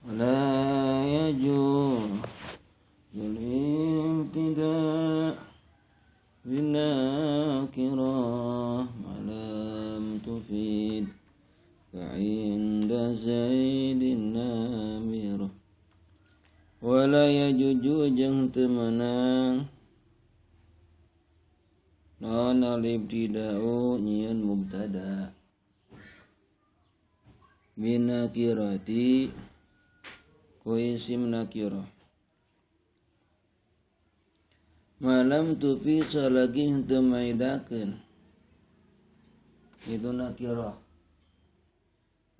Wala yajuzul ibtida' binakirah ma lam tufid ka'inda Zaidin namirah. Wala yajuju jeung teu meunang naon al-ibtida'u nyieun mubtada binakirati ku isim nakirah malam tufi salagi henteu maidakeun itu nakirah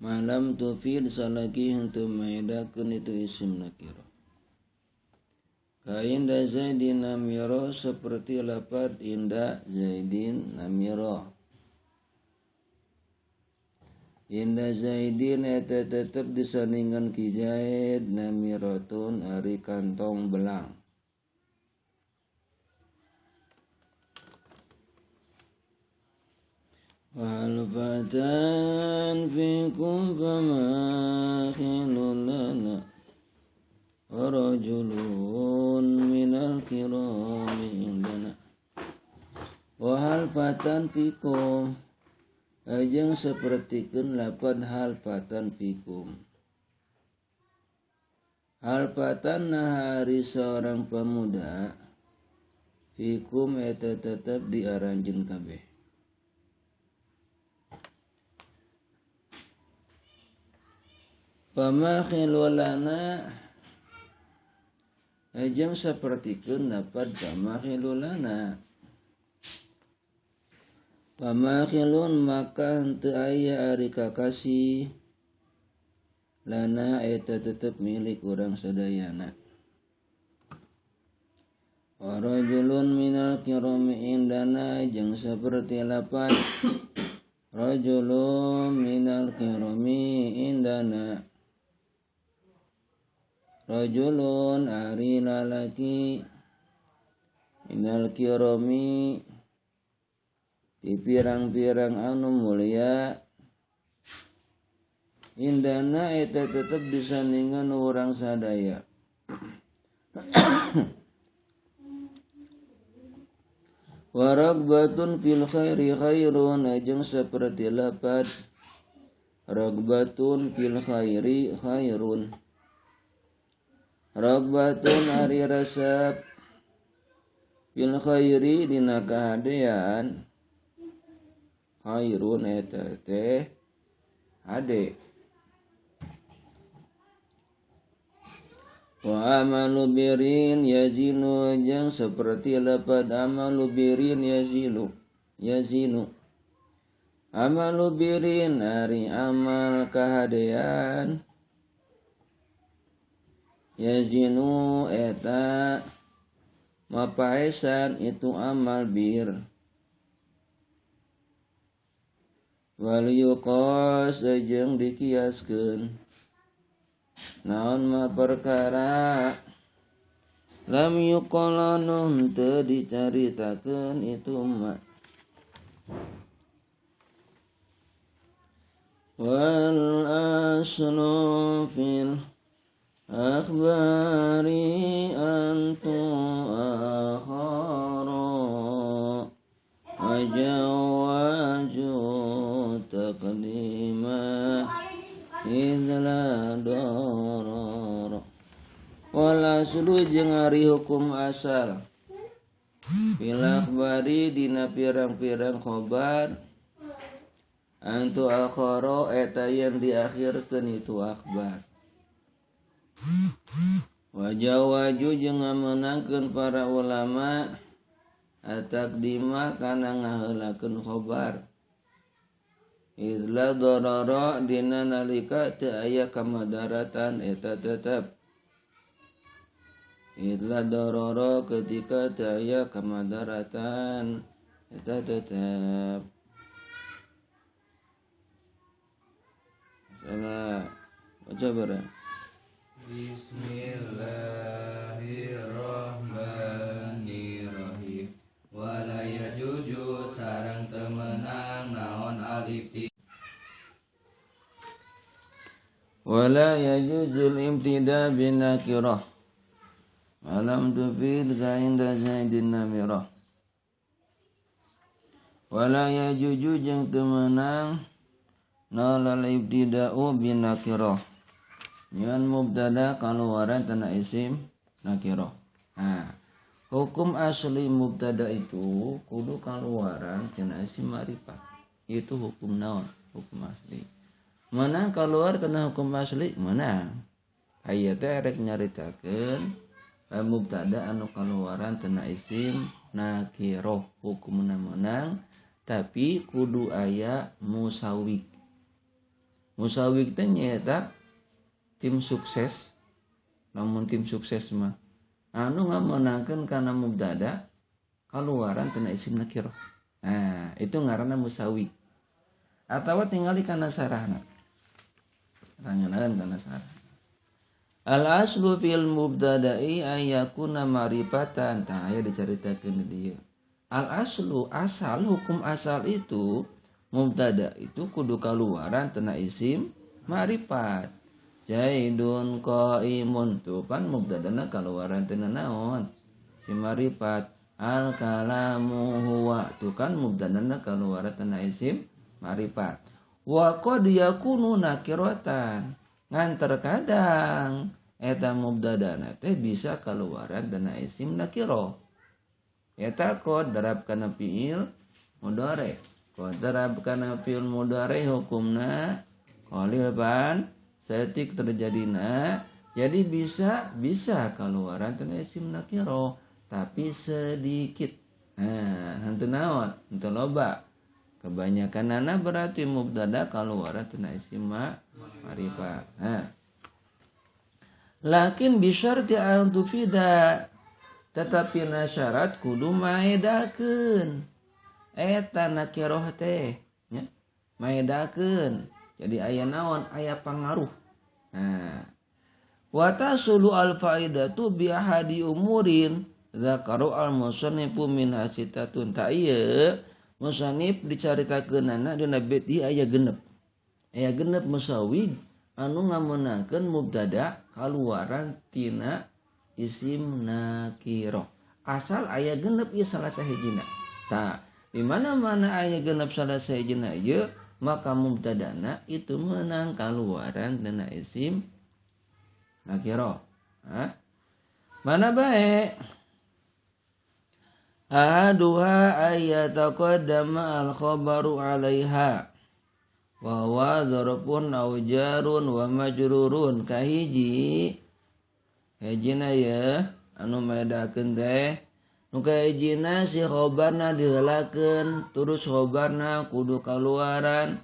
malam tufi salagi henteu maidakeun itu isim nakirah kainda Zaidin namiro seperti lapad inda Zaidin namiro. Inda Zaidin eta tetep disandingan ki Zaid namiratun ari kantong belang. Wal fatan fikum famakhilun lana rajulun minal kirami indana. Wa hal fatan fikum ajeng sapertikeun lapan hal fatan fikum. Hal fatan hari seorang pemuda fikum eta tetep di aranjeun kabeh. Pamakhilulana ajeng sapertikeun lapan pamakhilulana. Pamakhilun maka henteu aya ari kakasih lana eta tetep milik urang sadayana. Wa rajulun minal kirami indana jeung saperti lapan rajulun minal kirami indana. Rajulun ari lalaki minal kirami di pirang-pirang anu mulia indana eta tetep disandingan urang sadaya. Waragbatun fil khairi khairun ajeng saperti lapad ragbatun fil khairi khairun. Ragbatun ari resep fil khairi dina kahadean khairun eta teh hade. Wa amalu birin yazinu jeung seperti lapad amalu birin yazilu yazinu. Amalu birin ari amal kahadean yazinu eta mapaesan itu amal bir. Wal yuqas jeung dikiaskeun naon ma perkara lam yuqalanu teu dicaritakeun itu ma. Wal aslu fil akhbari an tu'akhara ajawaju taqdima idla doror. Wal aslu jeung ari hukum asal fil akhbari dina pirang-pirang khobar antu akhara eta yen diakhirkeun itu akhbar. Wajawaju jeung ngamenangkeun para ulama ataqdima kana ngaheulakeun khobar idla dororo dina nalika teu aya kamadaratan eta tetep. Idla dororo ketika teu aya kamadaratan eta tetep. Salah baca bara. Bismillahirrahmanirrahim. Wala yajuju sareng teu meunang naon alif. Wala yajuzul imtida bin nakirah alam tufid ka inda Zaidin namirah. Wala yajuju jeung teu meunang nalal ibtida'u bin nakirah. Nyeun mubtada kaluaran tina isim nakirah. Nah, hukum asli mubtada itu kudu kaluaran tina isim ma'rifah. Itu hukum naon? Hukum asli. Menang keluar kena hukum asli menang. Aya teh rek nyaritakeun mubtada anu kaluaran tina isim nakirah hukumna menang, tapi kudu aya musawik. Musawik teh nyaeta tim sukses. Lamun tim sukses mah anu ngamenangkeun kana mubtada kaluaran tina isim nakirah. Nah, itu ngaranna musawik. Atawa tingali kana sarahna. Rangenalan kana sarah. Al aslu fil mubtada'i ayyakuna ma'rifatan. Tah aya dicaritakeun di dieu. Al aslu asal hukum asal itu mubtada itu kudu kaluaran tina isim ma'rifat. Zaidun qaimun tuh pan mubtadana kaluaran tina naon? Isim ma'rifat. Al kalamu huwa tuh kan mubtadana kaluaran tina isim ma'rifat. Wa qad yakunu nakiratan. Ngan terkadang eta mubtadana teh bisa kaluaran tina isim nakirah. Eta qad darab kana fiil mudhari. Qad darab kana fiil mudhari hukumna qalil pan saeutik terjadina. Jadi bisa kaluaran tina isim nakirah tapi sedikit. Nah, henteu naon? Henteu loba. Kebanyakan nana berarti mubtada kaluaran tina isim ma'rifat. Nah. Lakin bisyarti an tufida, tetapi na syarat kudu maedakeun. Eta nakirah teh nya, maedakeun. Jadi aya naon? Aya pangaruh. Nah. Wa tasulu al faidatu bi ahadi umurin zakaru al musannifu min hasitatun. Ta ieu musannif dicaritakeunana dina bait ieu aya genep. Aya genep musawig anu ngamenangkeun mubtada kaluaran tina isim nakirah. Asal aya genep ieu salah sahijina. Tah, di mana-mana aya genep salah sahijina ieu, maka mubtadana itu menang kaluaran tina isim nakirah. Hah? Mana bae? Ahaduha ayyataqaddama al-khabaru 'alaiha wa huwa dzarfun aw jarun wa majrurun. Kahiji hijina ya anu maedakeun teh nu kahijina si khabarna diheulakeun terus khabarna kudu kaluaran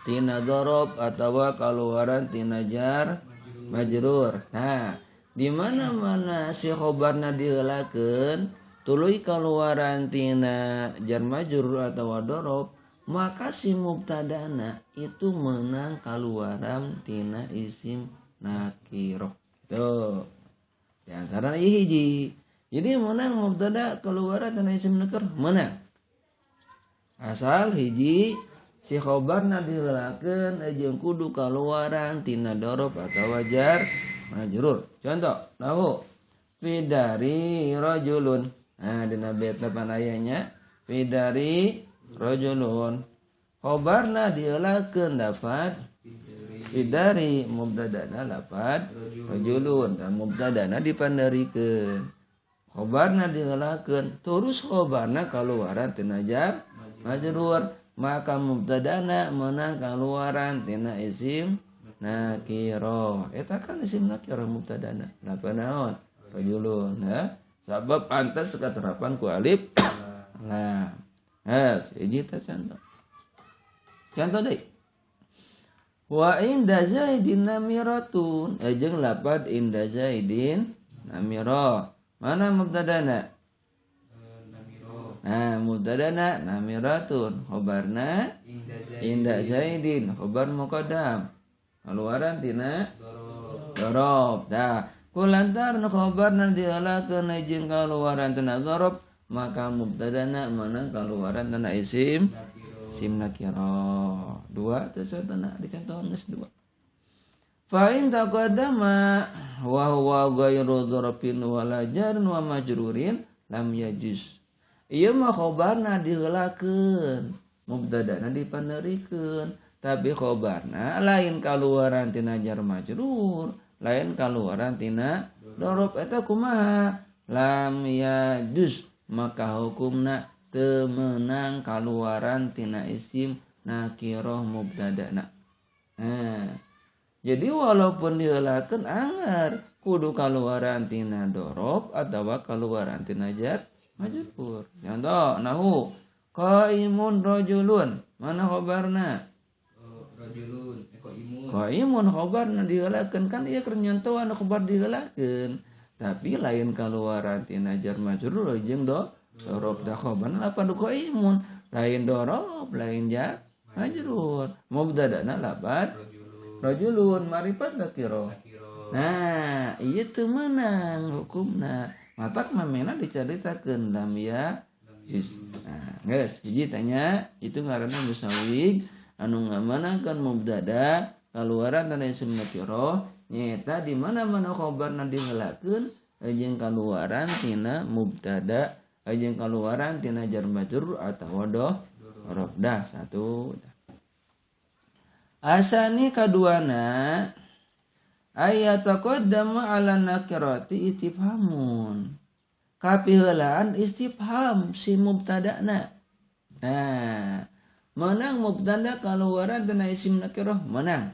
tina dzaraf atawa kaluaran tina jar majrur. Nah, di mana-mana si khabarna diheulakeun tuluy kaluaran tina jar majrur atawa dzaraf, maka si mubtadana itu menang kaluaran tina isim nakirah. Tuh. Di antara ieu hiji. Jadi menang mubtada kaluaran tina isim nakirah menang. Asal hiji si khabarna diheulakeun jeung kudu kaluaran tina dzaraf atawa jar majrur. Contoh, nahu fidari rajulun. Nah, dina bait depan ayanya fidari rajulun. Khabarna diheulakeun dapat fidari, mubtadana lapat rajulun, dan mubtadana dipandarikeun. Khabarna diheulakeun, terus khabarna kaluaran tina jar majrur, maka mubtadana meunang kaluaran tina isim nakirah. Eta kan isim nakirah mubtadana. Lapan naon? Rajulun, ha? Sabab pantas katerapan ku alif lam. Has, hiji teh contoh. Contoh deui. Wa inda Zaidin namiratun. Jeung lapad inda Zaidin namirah. Mana mubtadana? Namirah. Nah, mubtadana namiratun. Khabarna inda Zaidin, khabar muqaddam. Kaluaran tina dzaraf. Tah, kulantaran khabarna diheulakeun jeung kaluaran tina dzaraf, maka mubtadana mana kaluaran tina isim nakirah. Dua teh contohna dicontohan geus dua. Fa in taqaddama wa huwa ghairu dzarfin wala jarrin wa majrurin lam yajuz. Ieu mah khobarna diheulakeun, mubtadana dipanerikeun, tapi khobarna lain kaluaran tina jar majrur, lain kaluaran tina dorob eta kumaha? Lam yajuz, maka hukumna teu meunang kaluaran tina isim nakirah mubtadana. Nah, jadi walaupun diheulakeun anger kudu kaluaran tina dorob atawa kaluaran tina jar majrur. Contoh nahu qaimun rajulun, mana khobarna? Rajulun qaimun. Qaimun khobarna diheulakeun kan ieu keur nyontohan khobar diheulakeun. Tapi lain kaluaran tina jar majrur jeung dorob da khobarna lapan qaimun, lain dorob lain jar majrur. Mubtadana lapan rajulun marifat nakirah. Nah, ieu teu meunang hukumna. Matak mamena dicaritakeun lam ya juz. Nah, geus hiji tanya itu ngaranna musawwig anu ngamanangkeun mubtada kaluaran tina isim nakirah nyaeta di mana-mana khabarna diheulakeun jeung kaluaran tina mubtada jeung kaluaran tina jar majrur atawa dorob. Dah satu. Asani kaduana ayat taqaddama ala nakirati istifhamun. Kapiheulaan istifham si mubtadana. Nah, menang mubtada kaluaran tina isim nakirah menang.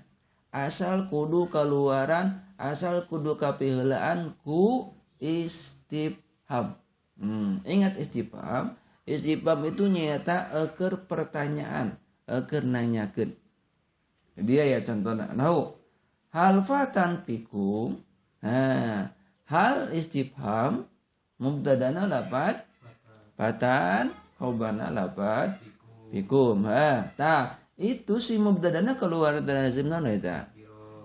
Asal kudu kaluaran, asal kudu kapiheulaan ku istifham. Ingat istifham, istifham itu nyata eukeur pertanyaan, eukeur nanyakeun. Dia ya contohna. Nahu hal fatan fikum. Nah, hal istifham mubtadana lapat fatan, khobarna lapat fikum. Ha, tah itu si mubtadana keluar dari isim naon eta?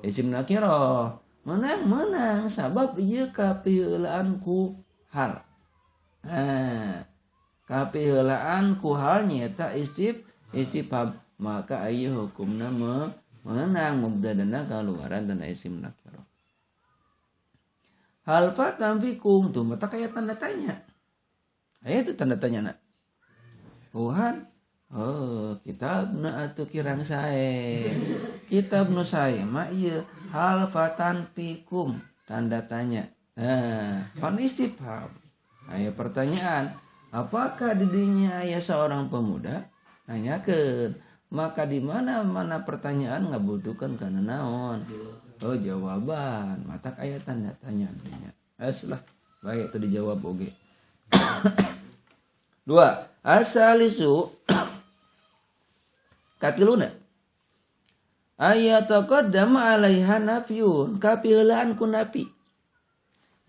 Isim nakirah. Menang sabab ieu kapiheulaan ku hal. Nah, kapiheulaan ku hal nyaeta istifham, maka ieu hukumna menang mubtadana kaluaran tina isim nakirah. Hal fatan fikum tuh mata kayak tanda tanya. Aya itu tanda tanya nak. Tuhan, oh kitabna atuh kirang sae. Kitab nu sae mah ieu hal fatan fikum tanda tanya. Nah, pan istifham. Aya pertanyaan, apakah di dinya aya seorang pemuda? Nanyakeun. Maka di mana-mana pertanyaan ngabutuhkan kana naon? Oh jawaban, matak aya tanda tanya dinya. Aslah, baik itu dijawab oge. Dua, asalisu katiluna. Ayat taqaddama alaiha nafyun, kapiheulaan ku nafi.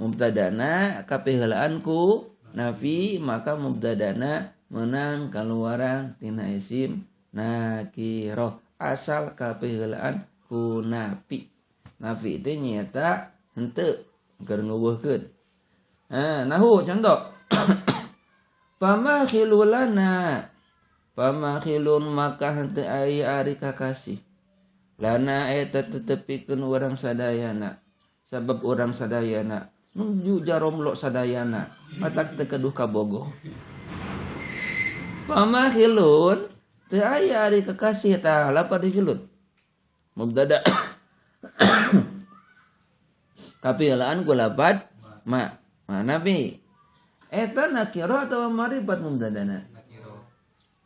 Mubtadana kapiheulaan ku nafi, maka mubtadana menang kaluaran tina isim nakirah asal kapiheulaan ku nafi. Nafi itu nyata henteu keur nguweuhkeun. Nah, nahu contoh. Pamakhilulana. Pamakhilun maka henteu aya ari kakasih. Lana eta tetepikeun urang sadayana. Sabab urang sadayana nuju jaromlo sadayana. Matak teu keduh kabogoh. Pamakhilun teu aya ari kekasih tah lapar dihilun. Mubtada kapiheulaan ku lapat ma. Ma nabi. Eta nakirah atawa marifat mubtadana? Nakirah.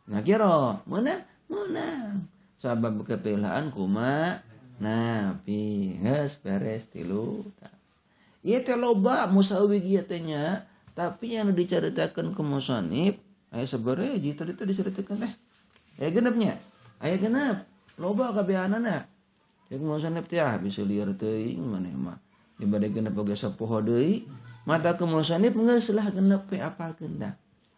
Nakirah. Meunang? Meunang. Sabab kapiheulaan kuma nabi. Geus beres tilu. Ieu teh loba musawwig ieu teh nya, tapi yang dicaritakeun ku musannif aya sabaraha hiji tadi teh dicaritakeun teh. Aya genepnya. Aya genep. Loba kabehanana. Cek musannif teh ah bisa lieur teuing maneh mah. Di bade genep oge sapoho deui. Mata ke musannif geus lah genep we apalkeun dah.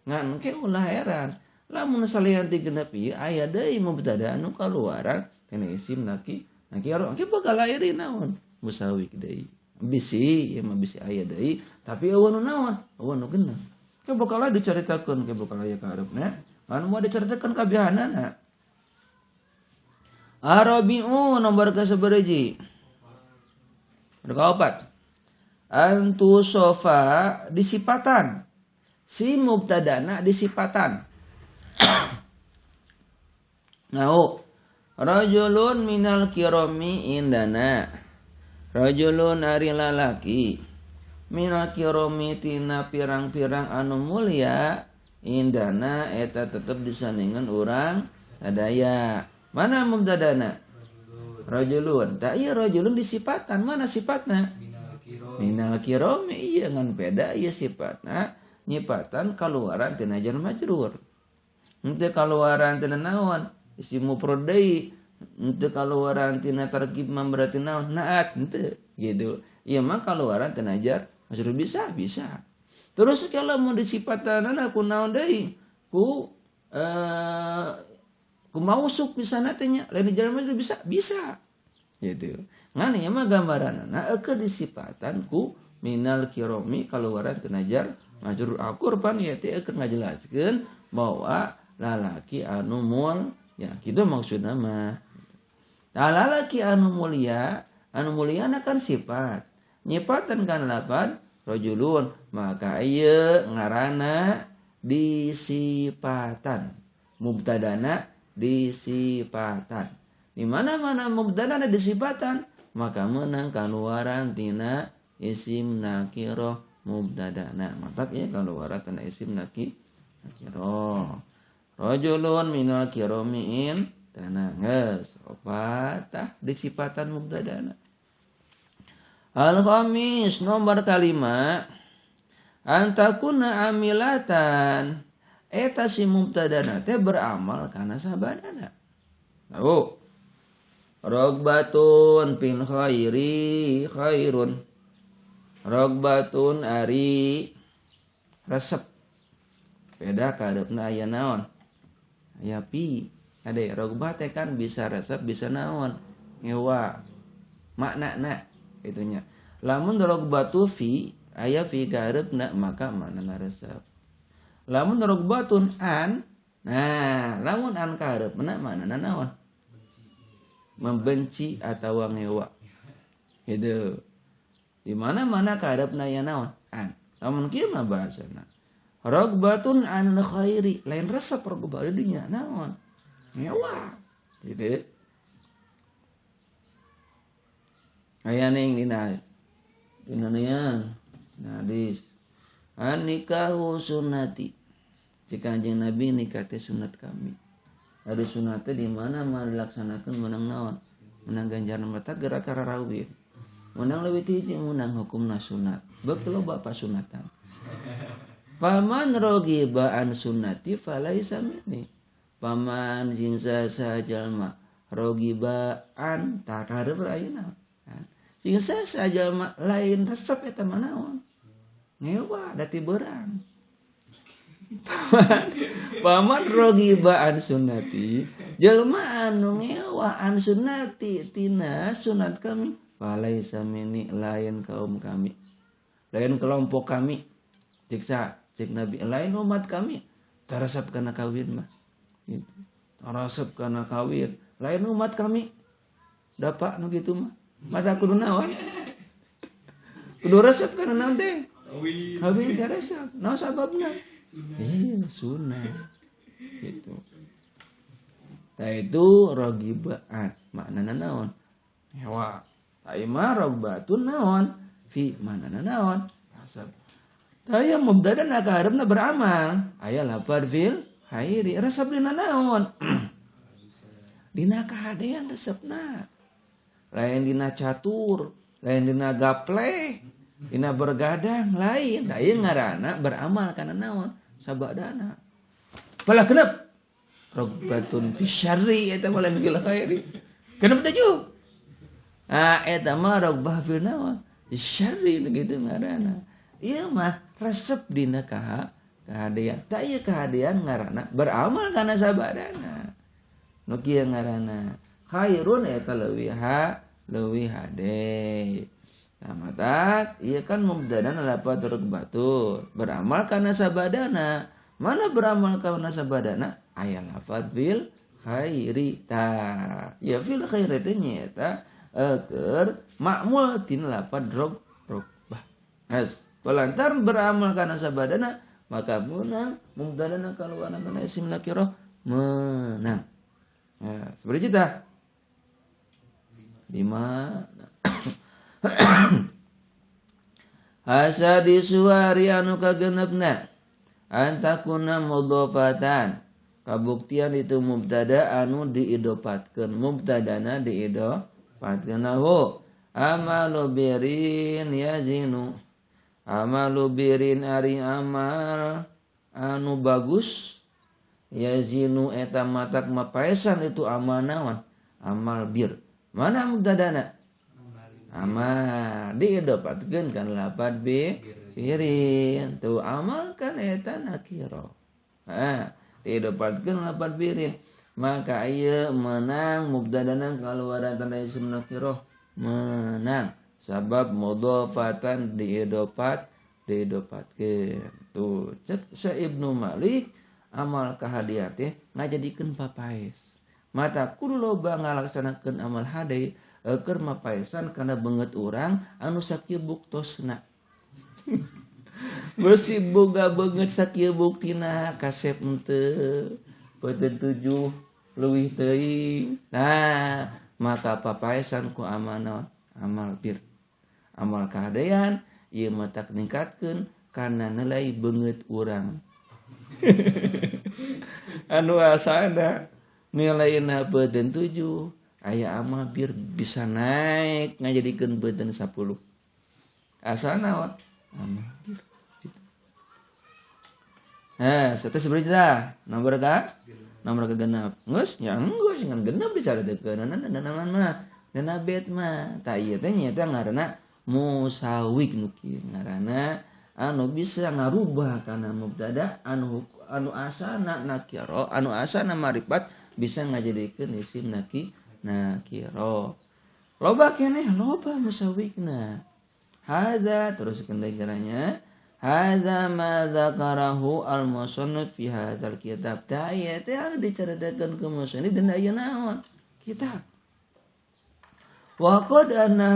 Ngan ke ulah heran. Lamun salian ti genep ieu aya deui mubtada anu kaluaran tina isim nakirah. Engke bakal aya deui naon? Musawwig deui. Bisi ieu mah bisi aya deui, tapi eueuh nu naon? Eueuh nu genep. Ke bakal dicaritakeun ke bakal aya ka hareupna. Kan moal dicaritakeun kabehanana. Arabi'u nomor ka sabaraha? Kaopat. Antu sofa disipatan. Si mubtadana disipatan. Nah, rajulun minal kirami indana. Rajulun ari lalaki minal kirami tina pirang-pirang anu mulia indana eta tetep disandingan urang sadaya. Mana mubtadana? Rajulun. Tak iya rajulun disipatan. Mana sifatna? Minal kirami. Iya ngan beda iya sifatna nyipatan kaluaran tina jar majrur. Henteu kaluaran tina naon? Isim mufrad deui. Henteu kaluaran tina tarkib mah berarti naon? Naat henteu gitu. Ieu mah kaluaran tina jar majrur bisa, bisa. Terus kalau mau disipatanana ku naon deui? Ku ku mausuk misalna teh nya, lain jar majrur bisa, bisa. Gitu. Ngan ieu mah gambaranana eueuh disipatan ku minal kirami kaluaran tina jar majrur. Akur pan ieu teh eueuh ngajelaskeun bahwa lalaki anu mual ya kitu maksudna mah. Nah, lalaki anu mulia, anu muliana kan sifat. Nyipatan kan lapan rajulun, maka ieu ngaranna disipatan. Mubtadana disipatan. Di mana-mana mubtadana disipatan, maka menang kaluaran tina isim nakirah mubtadana. Matak ieu kaluaran tina isim nakirah. Rajulun minal kiramiin dana geus opat tah disipatan mubtadana. Al khamis nomor kalima antakuna amilatan eta si mubtadana teh beramal kana sabadana. Tahu? Rogbatun fil khairi khairun. Rogbatun ari resep. Beda kareupna aya naon? Aya pi. Ade rogbah teh kan bisa resep bisa naon? Ngewa. Maknana itunya. Lamun rogbatu fi aya fi kareupna maka maknana resep. Lamun rogbatun an, nah lamun an kareupna maknana naon? Membenci atau ngewa. Gitu. Di mana-mana kareupna aya naon? An. Lamun kieu mah bahasana. Rogbatun an khairi, lain resep rogbah di dunya naon? Ngewa. Gitu. Aya ning dina dina nian hadis. An nikahu sunnati. Jika Kanjeng Nabi nikah teh sunat kami. Ada sunat teh di mana mana dilaksanakeun menang naon? Menang ganjaran mata gerak kararawih. Menang leuwih ti hiji menang hukumna sunat. Beuki loba pasunatan. Paman rogiba an sunnati falaisa minni. Paman sing saha jalma rogiba an takareup ayeuna. Sing saha jalma lain resep eta mah naon? Ngewa da ti beurang. Paman rogiba an sunnati jalma anu ngewa an sunnati tina sunat kami falaisa minni, lain kaum kami, lain kelompok kami. Cik cik Nabi lain umat kami taresep kana kawin mah gitu. Taresep kana kawin lain umat kami dapat nu kitu mah masa kudu naon kudu resep kana naon teh kawin teh resep naon sababna iya sunnah gitu. Tah itu ragibaan maknana naon hewa. Tah ieu mah ragbatun naon fi maknana naon resep. Tah mubtada na kaharepna beramal aya lapar fil khairi resep dina naon dina kahadean resepna lain dina catur lain dina gaple dina bergadang lain. Tah ieu ngaranna beramal kana naon sabadana palah kenep rogbatun fi syarri eta mah lain fil khairi kenep tujuh ah eta mah rogbah fil naon syarri gitu ngaranna. Ieu mah resep dina kahadean. Tah ieu kahadean ngaranna beramal kana sabadana. Nu kieu ngaranna khairun eta leuwih leuwih hade. Nah matak ieu kan mubtadana lapat rukbatun beramal kana sabadana. Mana beramal kana sabadana? Aya lafaz fil khairi. Ta ya fil khairi teh nyaeta Keur makmul tina lapad robah. Has lantaran beramal kana sabadana maka menang mubtadana kaluaran kana isim nakirah menang. Ya, seperti kita. 5. Hasadi suari anu kagenepna antakuna mudhafatan kabuktian itu mubtada anu diidopatkeun mubtadana diidopatkeun lahu amalu birin yazinu amalu birin ari amal anu bagus yazinu eta matak mapaesan itu amal naon amal bir mana mubtadana amal diidopatkeun kan lapad bi birin tuh amal kan eta nakira ha diidopatkeun lapad birin maka ieu menang mubtadana kaluaran tanda isim nakirah menang sabab mudhafatan diidopatkeun tuh cek Syekh Ibnu Malik amal kahadiat teh ngajadikeun papaes mata kudu loba ngalaksanakeun amal hade keur mapaesan kana beungeut urang anu sakieu buktosna. Beusi boga beungeut sakieu buktina kasep henteu peuteun 7 leuwih teuing. Nah, maka papaesan ku amal amal bir. Amal kahadean ieu mah tak ningkatkeun kana nilai beungeut urang. Anu asana nilaina peuteun 7 aya amal bir bisa naik ngajadikeun beuteun 10. Asana wa amal bir. Heh, satu seberita nomor ka? Nomor kegenap. Geus nya geus ngan genep dicaritakeun nanaman mah. Dana bet mah. Tah ieu teh nyaeta ngaranna musawik nu kieu ngaranna anu bisa ngarubah kana mubtada anu anu asana nakira, anu asana marifat bisa ngajadikeun isim nakira. Loba keneh loba musawikna. Hadza terus kendegaranya hadza ma dzakarahu al-musannif fi hadzal kitab. Ta ieu teh anu dicaritakeun ku musannif dina ieu naon? Kitab. Wa qad anna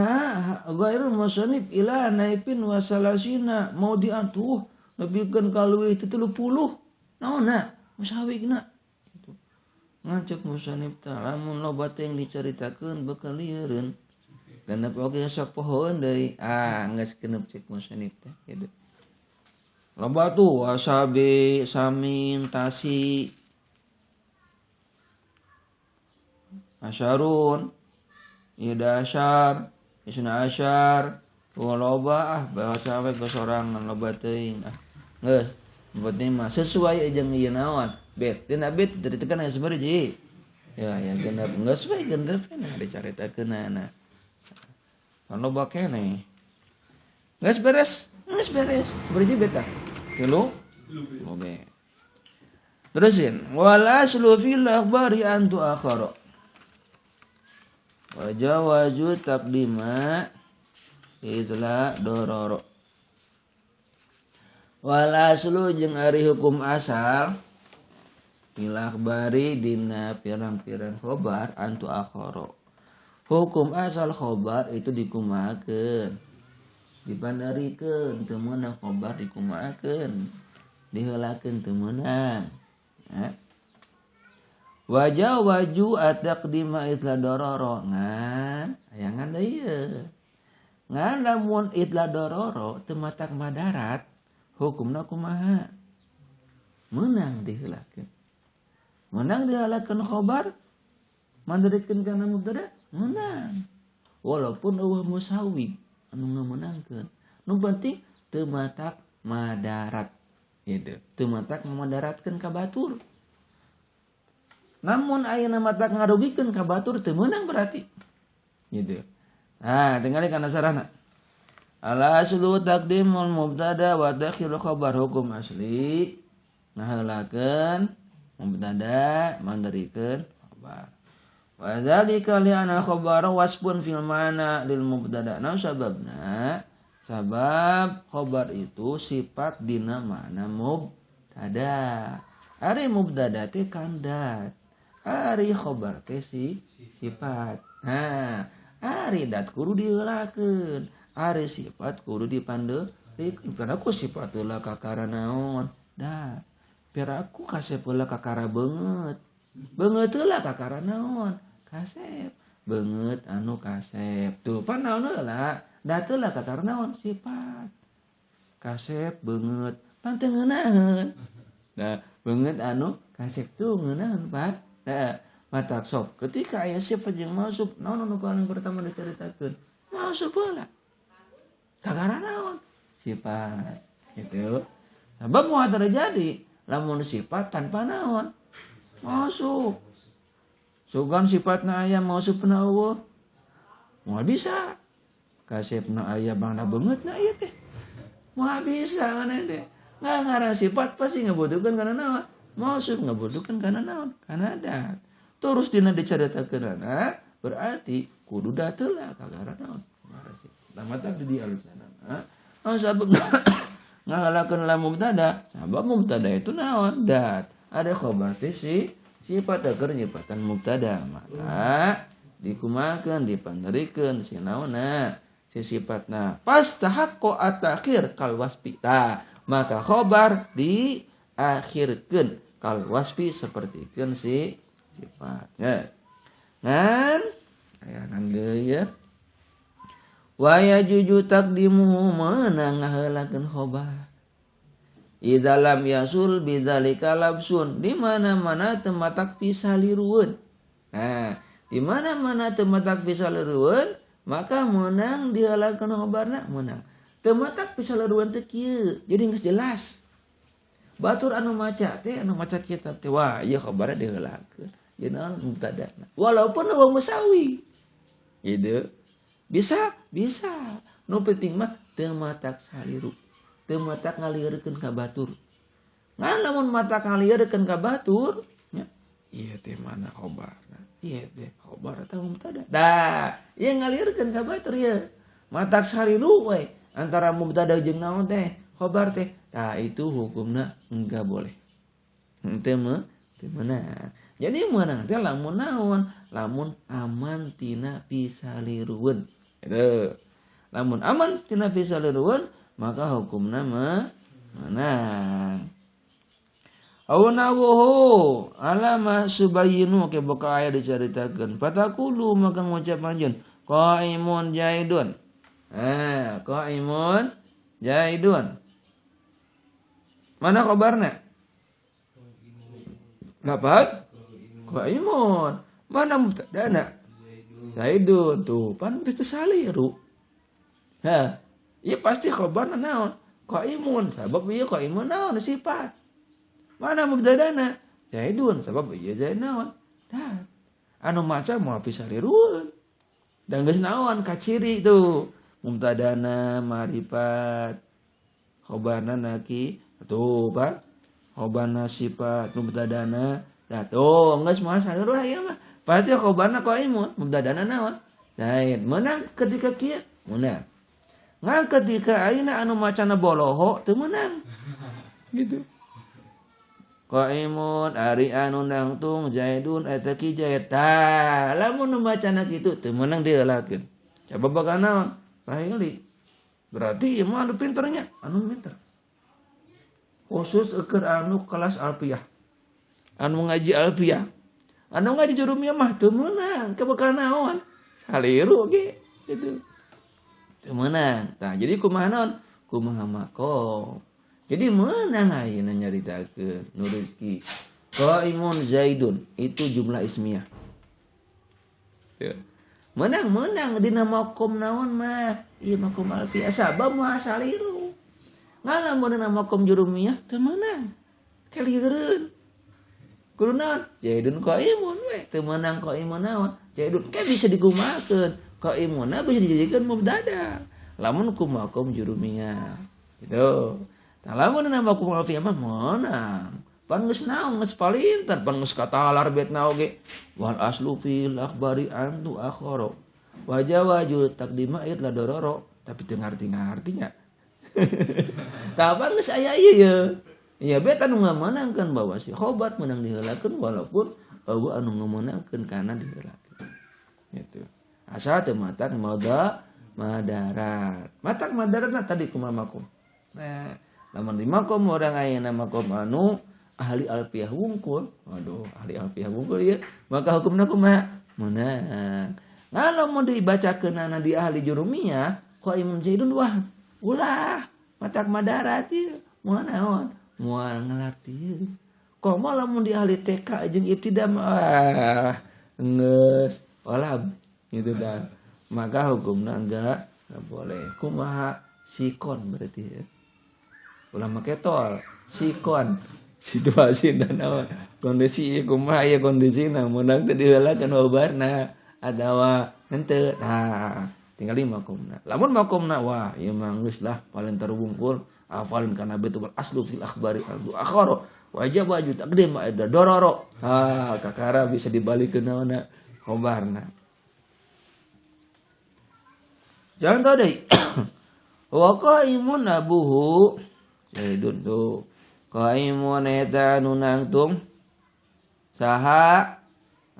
ghairul musannif ila naifin wa salasina maudi'an tuh nepikeun ka leuwih ti 30. Naonna musawikna. Ngacek musannif teh lamun loba teh dicaritakeun bakal lieureun. Genep oge sok pohoeun deui. Ah, geus genep cek musannif teh kitu. Loba tuh wasabi, samin, tasi, asyarun, ida asyar, isna asyar, loba ah baca we geus sorangan loba teuing ah. Geus, penting mah sesuai jeung ieu naon. Bet, dina bet dicaritakeun aya sabaraha. Ya, ya genep geus we genep nah dicaritakeunana. Kan loba keneh. Geus beres, geus beres. Sabaraha bet tah? Tilu? Oke. Terusin, wal aslu fil akhbari an tuakhara. Wa jawazu taqdima idla dororo. Wal aslu jeung ari hukum asal fil akhbari dina pirang-pirang khobar an tuakhara. Hukum asal khobar itu dikumahakeun, dipandarikeun, teu meunang khobar dikumahakeun, diheulakeun teu meunang. Ya. Wajah waju at-taqdima itla dororo ngan ayangan deui ieu. Ngan lamun itla dororo teu matak madarat, hukumna kumaha? Meunang diheulakeun. Meunang diheulakeun khobar, mandarikeun kana mubtada? Menang. Walaupun eueuh musawi anu ngamenangkeun. Nu penting teu matak madarat. Gitu. Teu matak ngamadaratkeun ka batur. Namun ayeuna matak ngarugikeun ka batur teu meunang berarti. Gitu. Nah, tingali kana sarana. Al aslu taqdimul mubtada wa ta'khirul khabar, hukum asli ngaheulakeun mubtada mandarikeun khabar. Wa dzalika li anna khabara wasfun fil ma'na lil mubtada. Nah, sababna sabab khabar itu sifat dina makna mubtada. Ari mubtada teh kandat, ari khabar teh sifat. Nah, Ari dat kudu diheulakeun. Ari sifat kudu dipandeurikeun. Piraku sifat heula kakara naon? Da. Piraku kasep heula kakara beungeut. Beungeut heula kakara naon? Kasep. Beungeut anu kasep. Tuh pan naon heula? Dat heula kakara naon? Sifat. Kasep beungeut pan teu ngeunaheun. Nah, beungeut anu kasep tuh ngeunaheun, Pak. Nah, matak sok ketika aya sifat jeung mausuf, naon anu paling pertama dicaritakeun? Mausuf heula. Kakara naon? Sifat. Gitu. Sabab moal terjadi lamun sifat tanpa naon? Mausuf. Sugan sifatna aya mausufna eueuh. Moal bisa. Kasepna aya bangna beungeutna ieu teh. Moal bisa maneh teh. Nggak ngaran sifat pasti ngabutuhkeun kana naon? Mausuf ngabutuhkeun kana naon? Kana dat. Terus dina dicaritakeunana berarti kudu dat heula kakara naon? Kakara sifat. Tah matak di alasanana. Oh sabab ngahalakeun la mubtada, sabab mubtada itu naon? Dat. Ada khobar teh si sifat keur nyipatan mubtada. Maka dikumakeun dipanderikeun si naonna? Si sifatna. Pas tahaqqo at-takhir kal wasfi. Tah, maka khobar diakhirkeun kal wasfi sapertikeun si sifatnya. Ngan aya ngan deui ya. Wa yajuju taqdimuhu meunang ngaheulakeun khobar. Idza lam yasul bidzalika labsun, di mana-mana teu matak pisalirueun. Nah, di mana-mana teu matak pisalirueun, maka meunang diheulakeun khobarna meunang. Teu matak pisalirueun teh kieu, jadi geus jelas. Batur anu maca teh, anu maca kitab teh, wah ieu khobarna diheulakeun. Ieu naon mubtadana. Walaupun eueuh musawi. Gitu. Bisa, bisa. Nu penting mah teu matak saliru. Teu matak ngalieurkeun ka batur. Ngan lamun matak ngalieurkeun ka batur, nya, ieu teh mana khobarna? Ieu teh khobar atawa mubtada? Dah, ieu ngalieurkeun ka batur ieu. Matak saliru we antara mubtada jeung naon teh, khobar teh. Tah itu hukumna enggak boleh. Teu meunang. Jadi meunang teh lamun naon? Lamun aman tina pisalirueun. Gitu. Lamun aman tina pisalirueun, maka hukumna menang. Aw nawuhu alama subayinu ke boka aya dicaritakeun. Fatakulu maka ngucap anjeun qaimun jaidun. Qaimun jaidun. Mana khabarna? Dapat? Qaimun. Mana mubtadana? Zaidun. Tuh, pan geus teu saliru. Hah. Ieu pasti khabarna naon? Qaimun. Sabab ieu qaimun naon sifat. Mana mubtadana? Zaidun. Sabab ieu zaid naon? Dah. Anu maca moal pisalirueun. Dan geus naon kaciri tuh. Mubtadana ma'rifat. Khabarna naki. Tuh, Pak. Khabarna sifat mubtadana. Dah tuh, geus moal saliru lah ieu mah. Pasti khabarna qaimun, mubtadana naon? Zaid. Menang ketika kieu, menang. Ngan ketika ayeuna anu macana boloho teu meunang. Gitu. Qaimun ari anu nangtung Zaidun eta ki Zaid. Tah, lamun nu macana kitu teu meunang diheulakeun. Coba bakal naon? Pahili. Berarti ieu mah anu pinternya, anu pinter. Khusus eukeun anu kelas alfiyah. Anu ngaji alfiyah. Anu ngaji jurumiyah mah teu meunang, ke bakal naon? Saliru ge gitu. Teu meunang. Tah, jadi kumaha naon? Kumaha makom. Jadi meunang ayeuna nyaritakeun nu rezeki. Qaimun Zaidun itu jumlah ismiyah. Tuh. Menang-menang dina makom naon mah? Ieu makom alfiyah sabab moal saliru. Ngan lamun dina makom jurumiyah teu meunang. Kalieureun. Kudu naon? Zaidun qaimun we. Teu meunang qaimun naon? Zaidun ke bisa dikumahakeun. Qaimunna bisa dijadikeun mubtada. Lamun ku makom jurumiyah. Gitu. Nah, lamun dina makom alfiyah mah meunang. Pan geus naon geus palintar, pan geus katalar betna oge. Wal aslu fil akhbari antu akhara. Wajawaju taqdima id la dororo, tapi teu ngarti-ngartinya. Tah pan geus aya ieu ye. Ya bet anu ngameunangkeun bahwa si khobar meunang diheulakeun walaupun eueuh anu ngameunangkeun kana diheulakeun. Gitu. Asal teu matak madarat. Matak madaratna tadi kumaha makom. Nah, lamun di makom urang ayeuna makom anu ahli alfiah wungkul. Waduh, ahli alfiah wungkul ieu. Maka hukumna kumaha? Meunang. Nah, lamun dibacakeunana di ahli jurumiyah, qaimun Zaidun wah, ulah matak madarat ieu. Moal naon? Moal ngalartieun. Komo lamun di ahli TK jeung ibtida mah geus olab gitu dah. Maka hukumna enggak boleh. Kumaha sikon berarti ya. Ulah make tol, sikon. Situasi dan naon kondisi kumaha ieu kondisina meunang teu diheulakeun obarna atawa henteu. Nah, tinggal di makomna. Lamun makomna wah ieu mah geus lah paling terwungkul afalun kana betul aslu fil akhbari al akhara wajib wajib taqdim ada dororo. Ah, kakara bisa dibalikeun naonna khobarna. Jangan tahu deui. Wa qaimun abuhu Zaidun tuh. Qaimun eta anu nangtung saha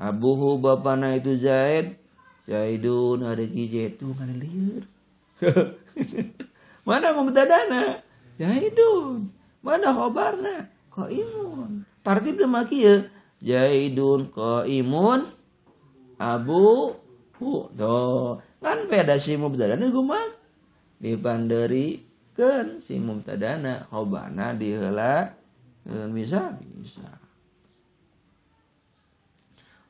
abuhu bapana itu Zaid. Zaidun ari ki Zaid tuh ngalieur. Mana mubtadana? Zaidun. Mana khobarna? Qaimun. Tartib mah kieu. Zaidun qaimun abu hu. Tuh, kan beda si mubtadana kumaha? Dipanderikeun si mubtadana, khobarna diheula bisa bisa.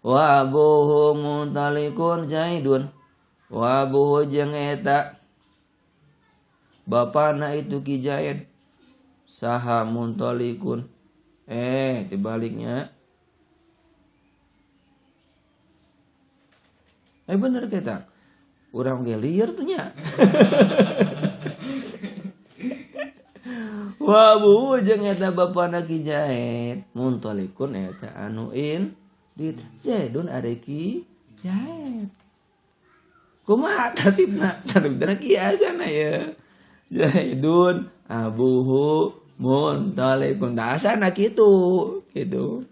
Wa abuhu muntalikun Zaidun. Wa abuhu jeung eta bapana itu ki Zaid. Saha muntalikun. Dibaliknya. Bener kita. Urang ge lieur tuh nya. Wa abuhu jeung eta bapana ki Zaid muntalikun eta anu in di Zaidun ari ki Zaid. Kumaha tartibna? Tartibna kieu asana ya. Zaidun abuhu muntalikun. Da asana kitu gitu.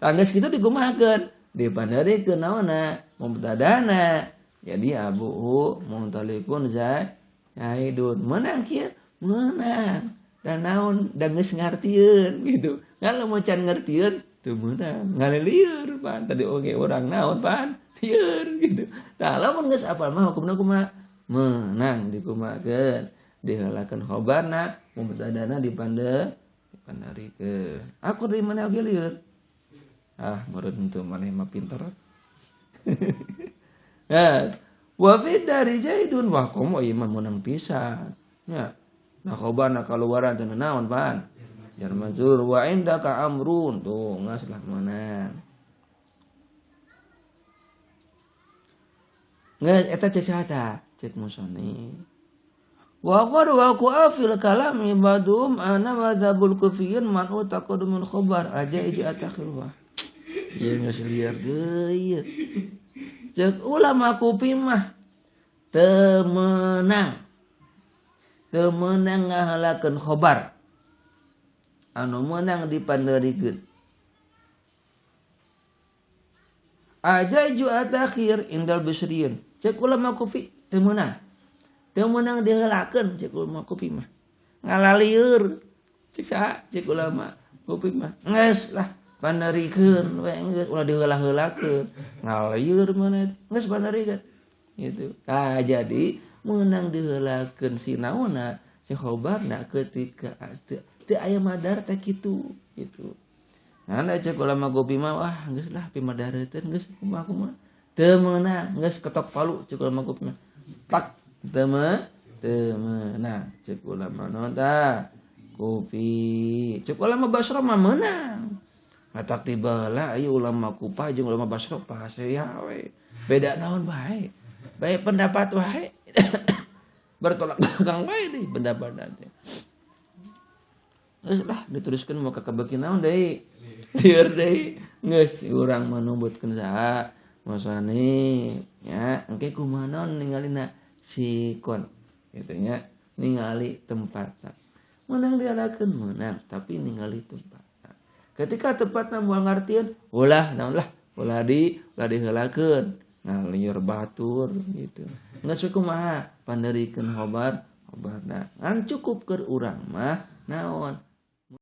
Tangges kitu dikumahakeun? Dipanderikeun naonna? Mubtadana. Jadi abuhu muntalikun Zaidun. Meunang kieu? Meunang. Dan naon da geus ngartieun gitu. Ngan lamun can ngartieun teu meunang. Ngalilieur pan tadi oge urang naon pan lieur gitu. Tah lamun geus apal mah hukumna kumaha? Meunang dikumahakeun. Diheulakeun khobarna, mubtadana dipanderikeun. Aku di mana oge lieur? Ah, meureun henteu maneh mah pinter. Yes. Wa fi dari Zaidun wah komo ieu mah meunang pisan. Nya. Nah khobarna kaluaran teu naon pan? Jar majrur wa indaka amrun tuh geus lah meunang. Geus eta cek saha? Cek musani. Wa qad waqa'a fil kalami ba'dhum ana madzhabul kufiyyin man taqaddumul khabar aja iji atakhir wa. Ieu geus liar deui. Cek ulama kufi mah teu meunang. Teu meunang ngahalakeun khobar. Anu meunang dipanderikeun. Aja ju atakhir indal bisriyin. Cek ulama kufi teu meunang. Teu meunang diheulakeun cek ulama kufi mah. Ngalalieur cek saha cek ulama kufi mah. Geus lah panderikeun we geus ulah diheula-heulakeun. Ngalalieur mana geus panderikeun. Gitu. Tah jadi meunang diheulakeun si naonna si khobarna ketika teu aya madar teh kitu gitu. Nah cek ulama kufi mah wah geus lah pimadareuteuun geus kumaha kumaha. Teu meunang geus ketok palu cek ulama kufi mah. Tak teu meunang cek ulama naon tah kufi. Cek ulama Basra mah meunang. Matak tibalah ieu ulama Kufah jeung ulama Basra pasea we. Beda naon bae. Bae pendapat wae. Bertolak belakang wae deui pendapat teh. Geus lah diteruskeun mah ka kabeuki naon deui. Lieur deui. Geus urang mah numbutkeun saha masane nya engke kumaha naon ningalina sikon kitu nya ningali tempatna. Meunang dialakeun meunang tapi ningali tempat. Ketika tempatna moal ngartieun ulah naon lah ulah diheulakeun. Ngalieur batur gitu. Geus kumaha panderikeun khobar khobarna. Ngan cukup keur urang mah naon?